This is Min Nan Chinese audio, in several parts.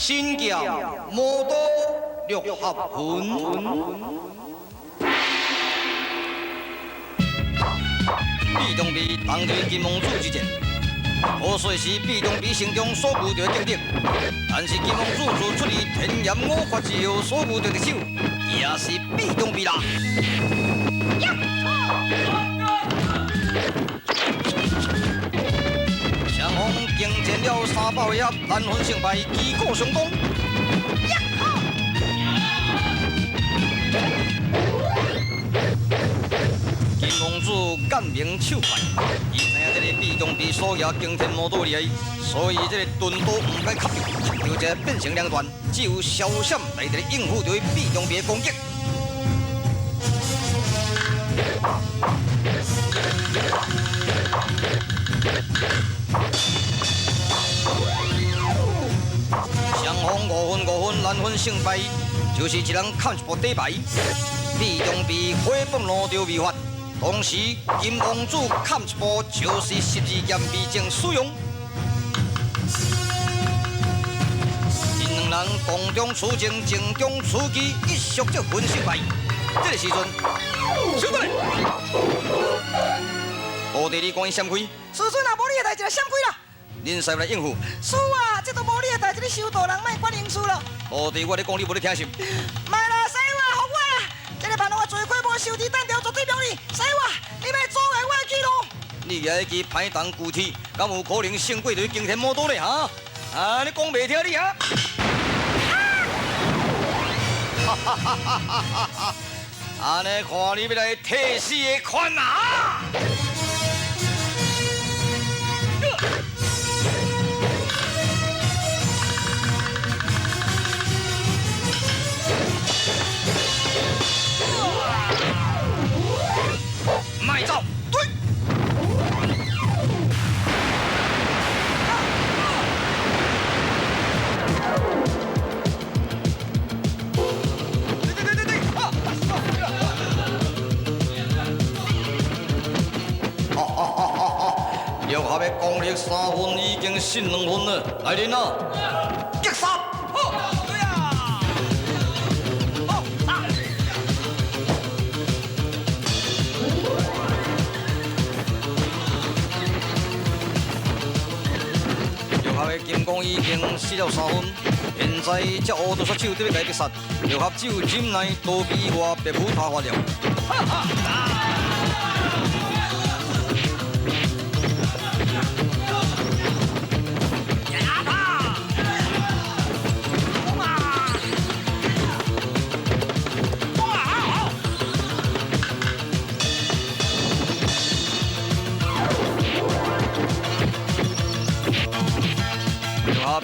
神劍魔刀六合拳。毕中比当对金王子之战，可说是毕中比心中所遇到的劲敌。但是金王子自出去天炎五法之后所遇到的敌手，也是毕中比啦。双方经战了300回合，难分胜败，旗鼓相当。金王子眼明手快，伊知影这个毕中比所举惊天魔刀厉害，所以这个钝刀毋敢磕著，磕著就变成两段，只有消闪来伫咧应付著毕中比的攻击。双方5分5分难分胜败，就是一人砍一步底牌。毕中比火迸路就未发，同时金王子砍一步就是十二剑未经使用。𪜶两人动中取静，静中取机，一触即分胜败。这个时阵，收倒来。徒弟，你赶紧闪开！师尊啊，无你的代志，闪开啦！恁师来应付。师啊，这都无你的代志，你修道人莫管闲事咯。徒弟，我咧讲你无咧听是？莫啦，师傅，予我啦！这个盘龙我做过无受伫单调，绝对无你。师傅，你莫阻碍我的去路。你举彼支歹铜旧铁，敢有可能胜过这惊天魔刀呢？哈？啊，你讲袂听你哈？哈哈哈哈哈哈！按呢看你欲来替死的款啊！莫走，对。对对对对对，啊！哈哈哈哈哈！六合的功力3分已经胜2分了，来人啊！击杀！好，对啊！好，打！六合的金刚已经死了3分，现在这乌毒杀手得欲共伊击杀，六合只有忍耐逃避以外，别无他法了。哈哈！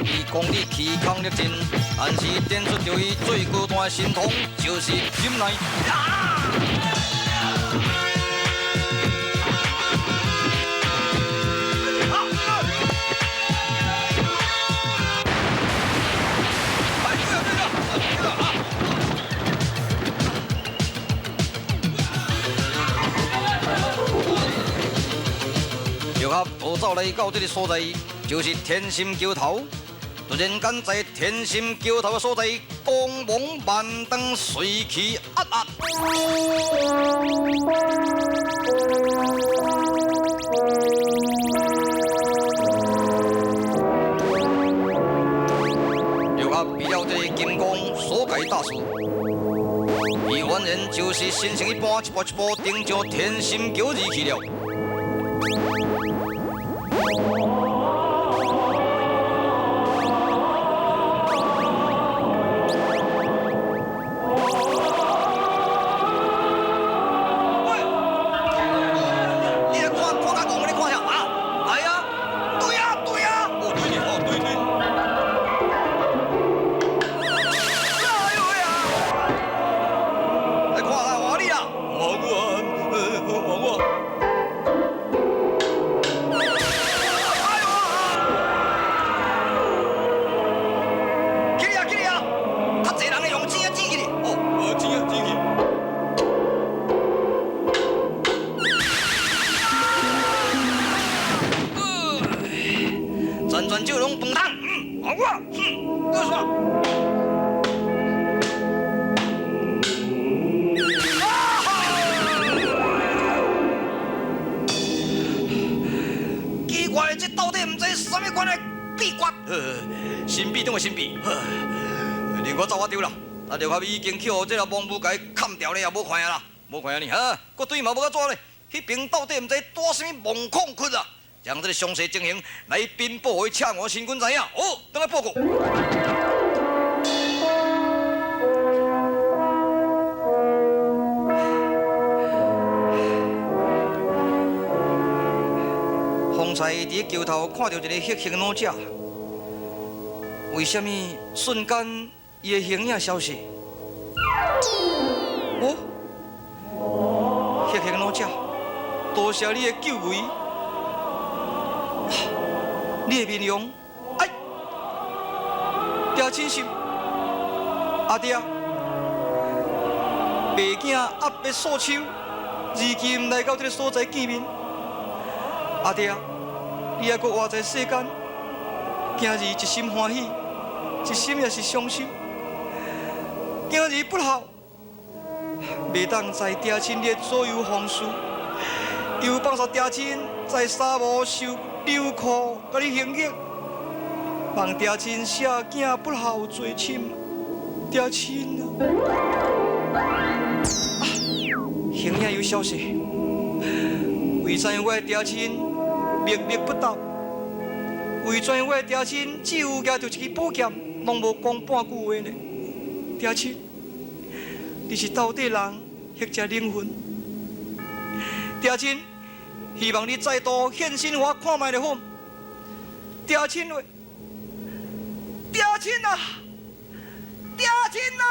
伊功力气空力尽，但是展出著伊最高端的神通，就是忍耐。六合逃走来到这个所在，就是天心桥头。突然间，在天心桥头的所在，光芒万丈，水气压压。六合为了这个金光所盖大事，伊完全就是神仙一般，一步一步登上天心桥而去了。這到底毋知啥物款的秘訣？神秘中的神秘。連我走我丟啦，啊，劉合已經去予這个王母共砍掉咧，也無看啊啦，無看啊呢，哈，絕對嘛無甲怎咧。彼邊到底毋知帶啥物盲孔窟啊？將這个詳細情形來稟報予赤吳神君知影。好，轉來報告。方才佇橋頭看著一個黑黑老者，為啥物瞬間伊的形影消失？哦，黑黑老者，多謝你的救援，你的面容，哎，爹親心，阿爹，白囝壓迫素手，如今來到這个所在見面，阿爹。你猶閣活在世間，囝兒一心歡喜，一心也是傷心。囝兒不孝，袂當在爹親的左右奉事，又放煞爹親在沙漠受流苦，共你行役，望爹親赦囝不孝罪深，爹親啊！形影又消失，為怎我的爹親默默不答？為怎我的爹親只有舉著一支寶劍，攏無講半句話呢？爹親，你是到底人，或者靈魂？爹親，希望你再度現身，我看覓就好。爹親喂，爹親啊，爹親啊！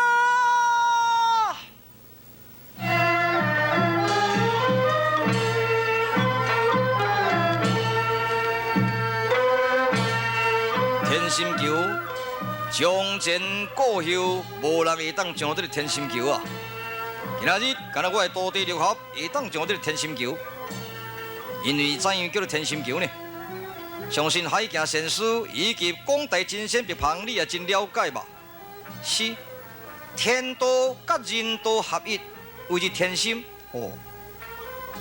天心橋，從前過後，無人會當上這个天心橋啊！今仔日，敢若我的徒弟劉合會當上這个天心橋，因為怎樣叫做天心橋呢？相信海鏡仙師以及廣大真仙白鵬，你也真了解吧？是，天道佮人道合一，為之天心哦。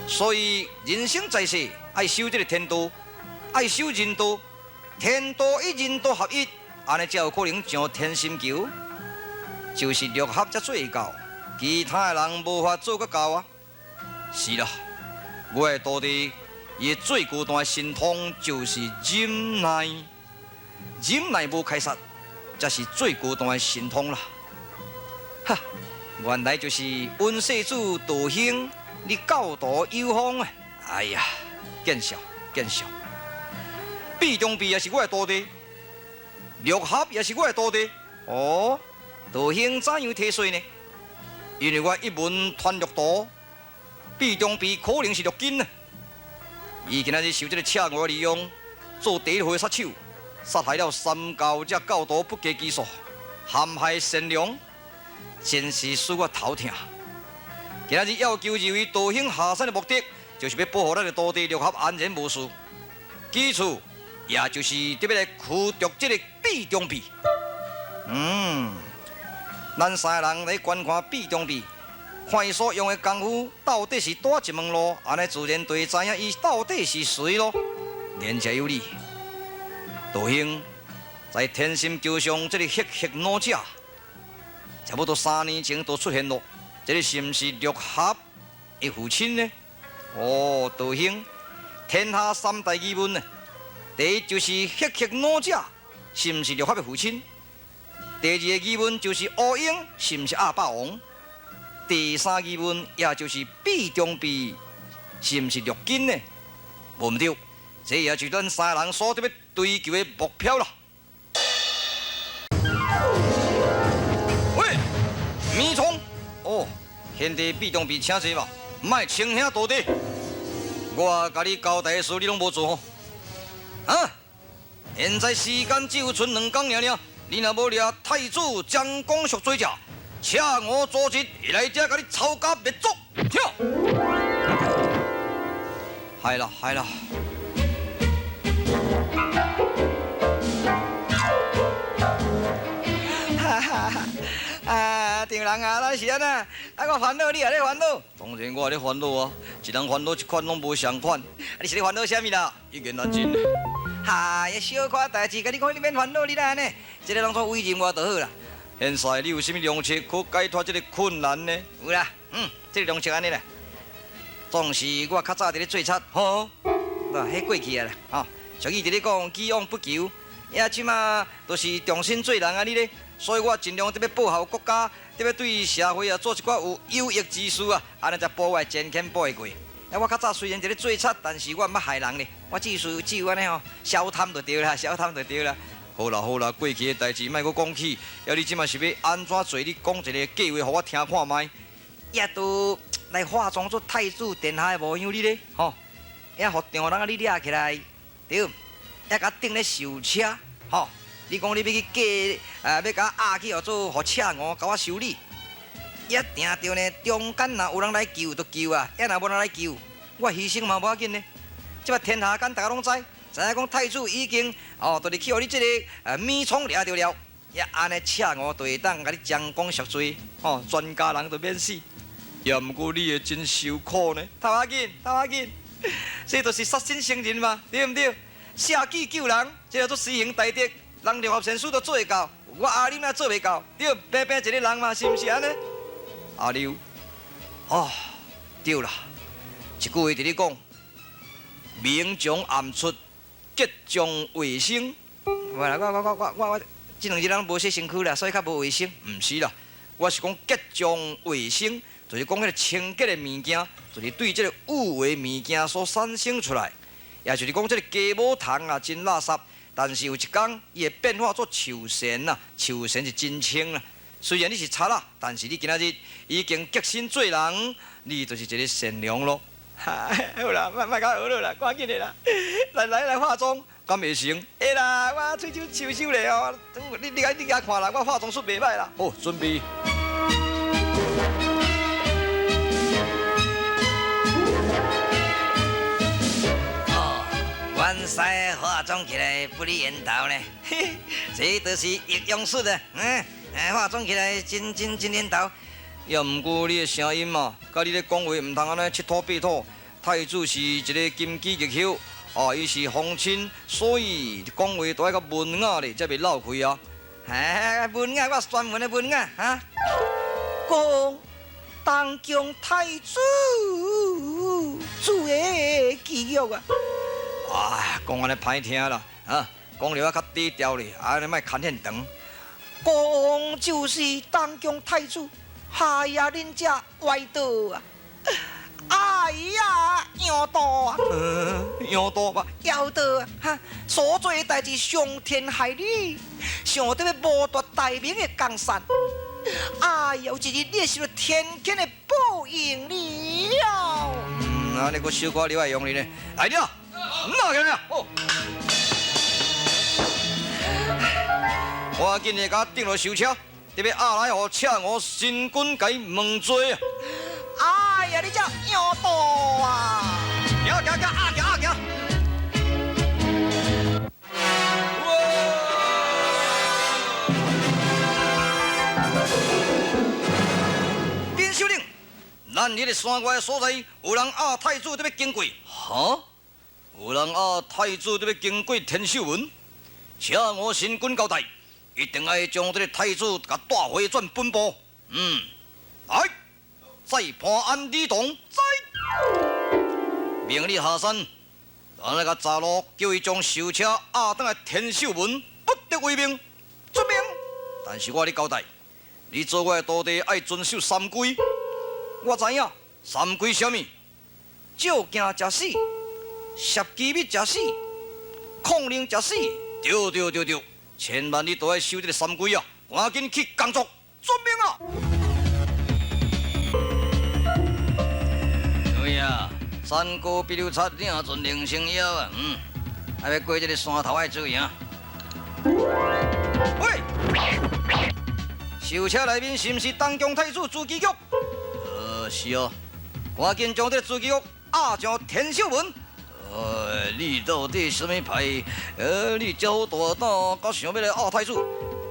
所以人生在世，愛修這个天道，愛修人道。天道與人道合一，按呢才有可能上天心橋，就是六合才做會到，其他的人無法做得到啊。是啦，我的徒弟，伊的最高大的神通就是忍耐，忍耐無開殺，才是最高大的神通啦。哈，原來就是溫世主道興，你教導有方啊！哎呀，見笑見笑。畢中弼也是我的徒弟，六合也是我的徒弟。哦，道興怎樣提稅呢？因為我一門傳六徒，畢中弼可能是六根啊。伊今仔日受這个赤吳利用，做第一回殺手，殺害了三教這教徒不計其數，陷害善良，真是使我頭痛。今仔日要求認為道興下山的目的，就是欲保護咱的徒弟六合安然無事。其次，也就是特別來驅逐這个畢中弼。咱三个人來觀看畢中弼，看伊所用的功夫到底是佗一門路，按呢自然就會知影伊到底是誰咯。言者有理，道兄在天心橋上這个黑黑老者，差不多3年前就出現咯，這个是毋是六合的父親呢？哦，道兄，天下三大疑問呢？第一就是黑黑老者是毋是六合的父親？第二个疑問就是烏蠅是毋是鴨霸王？第三疑問也就是畢中弼是毋是六根呢？無毋對，這也是咱三人所得欲追求的目標啦。喂，米聰，哦，賢弟畢中弼請坐吧，莫稱兄道弟，我共你交代的事你攏無做吼。啊！現在時間只有賰2工爾爾，你若無掠太子張公贖罪者，赤吳組織會來遮共你抄家滅族。聽，係啦係啦。哈哈哈！啊，丈人啊，咱是按怎？啊，我烦恼，你也咧烦恼。当然我也咧烦恼啊，一人烦恼一款攏無相款。啊，你是咧烦恼啥物啦？一言难盡。哈，小可代誌，共你講你免煩惱，你哪按呢？這个攏總委任我就好啦。現在你有啥物良策可解脫這个困難呢？有啦，嗯，這个良策按呢啦。總是我較早佇咧做賊，吼，啊，彼過去啊啦，吼，俗語佇咧講既往不咎，也這馬就是重新做人按呢咧，所以我盡量得欲報效國家，得欲對社會啊做一寡有有益之事啊，按呢才保我的前愆保會過。啊，我較早雖然佇咧做賊，但是我毋捌害人咧，我只需只有按呢吼，小貪就對啦，小貪就對啦。好啦好啦，過去的代誌莫閣講起，啊，你這馬是欲按怎做？你講一个計劃予我聽看覓。也都來化妝做太子殿下的模樣，你咧吼，也予丈人仔你掠起來，對，也共釘咧囚車，吼。你講你欲去嫁，啊，欲共我押去予做予赤吳共我修理。也定著呢，中間若有人來救就救啊，也若無人來救，我犧牲嘛無要緊呢。這擺天下間大家攏知，知影講太子已經哦，就是去予你這个米倉掠著了。也按呢赤吳就會當共你將功贖罪，吼，全家人都免死。也毋過你會真受苦呢。頭仔緊，頭仔緊，這就是殺身成仁嘛，對毋對？捨己救人，這叫做師行大德，人六合仙師都做會到，我阿妞哪做袂到？對，平平一个人嘛，是毋是按呢？阿妞，哦，對啦，一句話佇咧講，明從暗出，吉將衛生。我我我我我我，這兩日攏無洗身軀啦，所以較無衛生。毋是啦，我是講吉將衛生，就是講彼个清潔的物件，就是對這个有的物件所產生出來，也就是講這个雞母蟲啊，真垃圾，但是有一工伊會變化做樹仙啊，樹仙是真清啦。雖然你是賊仔，但是你今仔日已經決心做人，你就是一个善良咯。好啦，莫莫共我學了啦，趕緊的啦，來來來化妝，敢會成？會啦，我喙手收收咧哦。你你你共看啦，我化妝術袂歹啦。好，準備。哦，原師化妝起來不離緣投呢，這就是易容術啊，嗯。哎，化妝起來真真真緣投。也毋過你的聲音嘛，佮你咧講話毋通按呢七吐八吐。太子是一个金枝玉葉，啊，伊是皇親，所以講話都愛較文雅咧，才袂漏開啊。嘿，文雅，我專門的文雅哈。講東宮太子做的記憶啊。哎，講按呢歹聽啦，啊，講了較低調咧，按呢莫牽遐長。講就是東宮太子，哎呀，恁這歪道啊！哎呀，妖道啊！妖道吧，妖道啊！哈，所做的代誌傷天害理，想得欲剝奪大明的江山。哎呀，有一日你會受到天譴的報應了。嗯，按呢閣小可你愛用力呢？來了，哪個了？哦。趕緊的，共我釘落囚車，得欲押來予赤吳神君共伊問罪啊！哎呀，你這妖道啊！行行行，押行押行。稟首領，咱彼个山外的所在有人押太子得欲經過。哈？有人押太子得欲經過天秀門，赤吳神君交代。一定愛將這个太子共帶回轉本部。嗯，來，再判安李棟，在命你下山，咱來共查路，叫伊將囚車押轉來天秀門，不得違命。遵命。但是我咧交代，你做我的徒弟愛遵守三規。我知影三規啥物？照鏡食屎，攝機密食死，控令食死。對對對對。千萬你都愛守這个三規啊！趕緊去工作，遵命啊！對啊，山高必有賊，領盡人生腰啊！嗯，還欲過這个山頭愛注意啊！喂，囚車內面是毋是東宮太子朱祁鈺？是哦，趕緊將這个朱祁鈺押上天秀門。你到底啥物派？你這好大膽，敢想欲來押太子？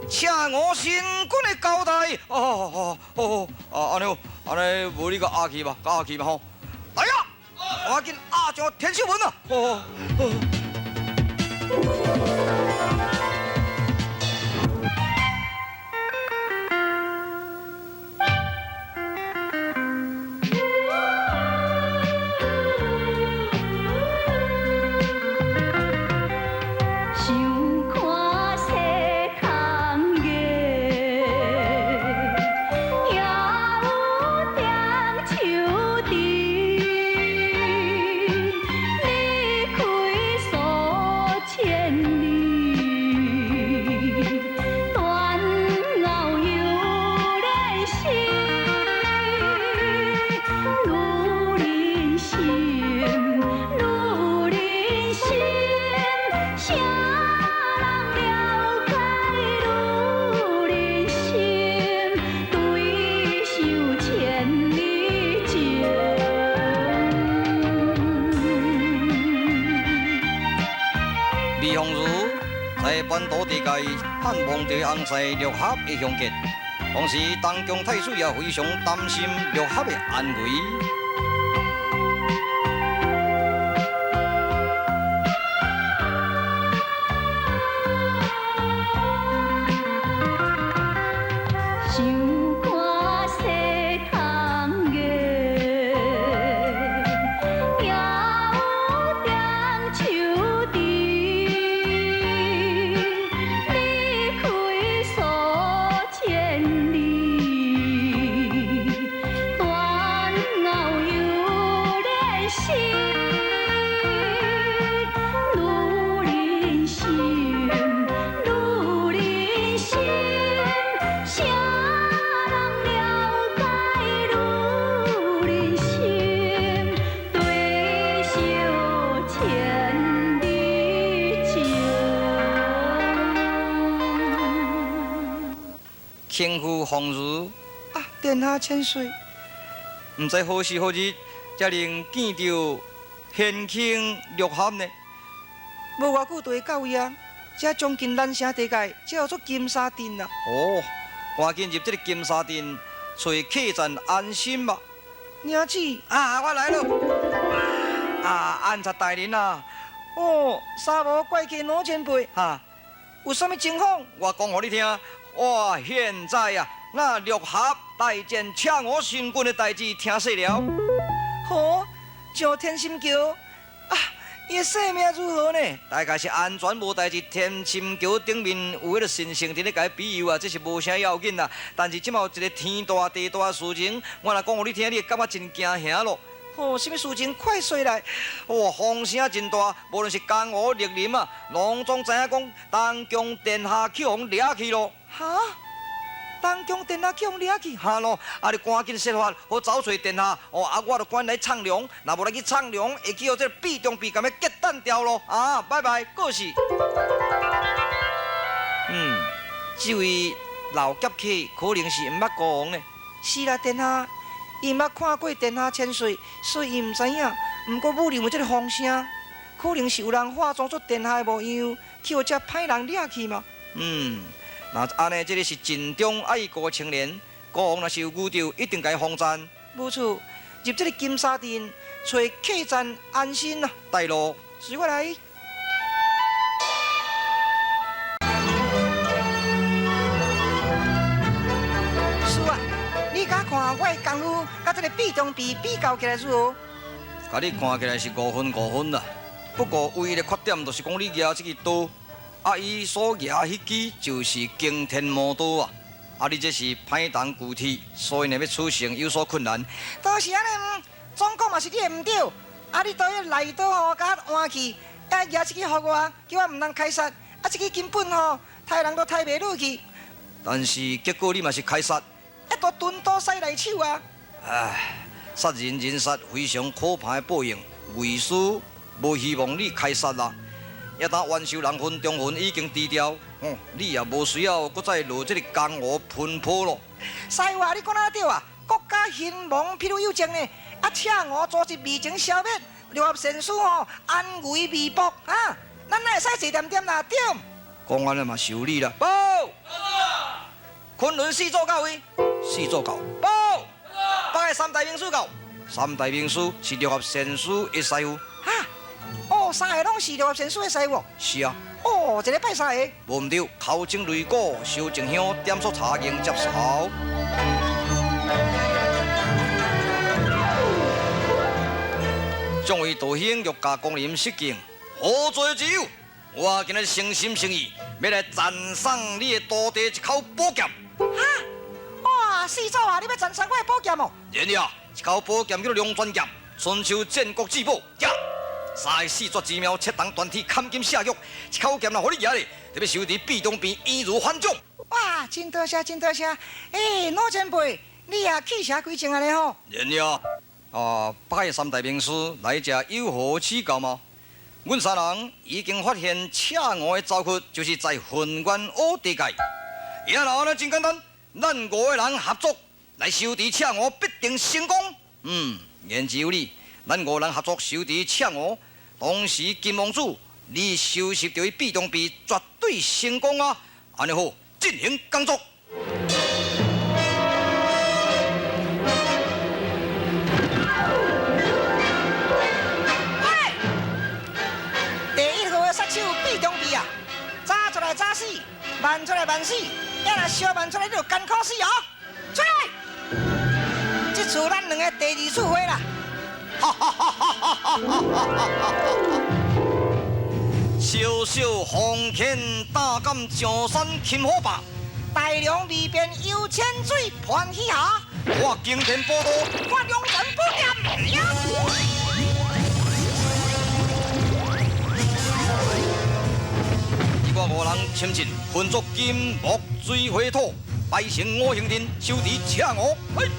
赤吳神君的交代。哦哦哦，啊，按呢，按呢無你共押去吧，共押去吧吼。來啊，趕緊押上天守門啊！好好。李凤如在版图地界盼望著红婿六合的相结，同时东宫太子也非常担心六合的安危。轻浮凤如啊，殿下千岁，毋知何时何日才能见著贤卿六合呢？无偌久就会到位啊！这将近南城地界，叫做金沙镇啦。哦，赶紧入这个金沙镇，揣客栈安心吧。娘子啊，我来了。啊，按察大人啊。哦，三无怪客老前辈哈，有啥物情况？我讲予你听。哇，现在啊，那六合大战赤吴神军的代志听说了。好，上天心桥啊，伊的性命如何呢？大概是安全无代志。天心桥顶面有彼个神圣伫咧共伊庇佑啊，这是无啥要紧啦。但是这马有一个天大地大的事情，我若讲予你听，你会感觉真惊吓咯。哦，啥物事情？快说来！哇，风声真大，无论是江湖绿林啊，拢总知影讲东宫殿下去予人掠去咯。哈？东宫殿下去予掠去？哈咯！啊，你赶紧设法好走揣殿下。哦，啊，我就赶来唱梁，若无来去唱梁，会去予这个毕中毕共伊结单掉咯。啊，拜拜，过世。嗯，这位老侠客可能是毋捌国王呢。是啦，殿下。伊毋捌看过殿下千岁，所以伊毋知影。毋过武林有这个风声，可能是有人化妆做殿下的模样，去予这歹人掠去嘛。嗯，若按呢，这个是尽忠爱国青年，国王若是有遇著，一定共伊封赞。无错，入这个金沙镇，揣客栈安心啦。带路，随我来。你敢看我的功夫，佮这个毕中比比较起来如何？共你看起来是五分五分啦。不过唯一的缺点就是讲你举这支刀，啊，伊所举彼支就是惊天魔刀啊！啊，你这是歹铜旧铁，所以呢欲取胜有所困难。都是按呢，总讲嘛是你的毋对。啊，你刀彼内刀吼，共我换去，啊，举这支予我，叫我毋通开杀。啊，这支根本吼，刣人都刣袂落去。但是结果你嘛是开杀。一大钝刀使来手啊！唉，杀人人杀，非常可怕的报应。为师无希望你开杀啦。也当冤仇人分中分已经除掉，哦，你也无需要阁再落这个江湖奔波咯。师话你讲哪对啊？国家兴亡，譬如有情呢。啊，赤吴组织未情消灭，六合仙师吼安危未卜啊！咱哪会使坐恬恬啦？对。讲按呢嘛是有理啦。报。昆仑四座到位，四座到。报。北三大名師到。三大名師是六合仙師的師傅。哈？哦，三个攏是六合仙師的師傅。是啊。哦，一个拜三个。無毋對，頭前擂鼓，燒靜香，點束茶迎接受。眾位道兄欲駕光臨失敬，何罪之有？我今日誠心誠意，欲來讚賞你的徒弟一口寶劍。哈！哇，四祖啊，你欲讚賞我的寶劍哦？然呀，一口寶劍叫做龍泉劍，春秋戰國至寶。呀，三个四絕之妙，七銅斷鐵，砍金下玉，一口劍若予你舉咧，特別收佇壁中邊，易如反掌。哇，真多謝，真多謝！欸，老前輩，你也氣邪歸正啊吼？然呀。啊！拜三大名師來這有何指教嗎？阮三人已經發現赤吳的巢窟，就是在渾元烏地界。然後呢，真簡單，咱五個人合作來收治赤吳，必定成功。嗯，言之有理。咱五人合作收治赤吳，當時金王子你收拾著伊臂中臂，絕對成功啊！按呢好，進行工作。早死，慢出來慢死，要若燒慢出來，你就艱苦死哦！出來，這次咱兩個第二次會啦！哈哈哈哈哈哈！小小奉天大敢上山擒虎豹，大梁未变游浅水潘喜霞，我驚天寶刀，我龍泉寶劍。我五人親近，分作金木水火土，排成五行陣，收治赤吳。嘿。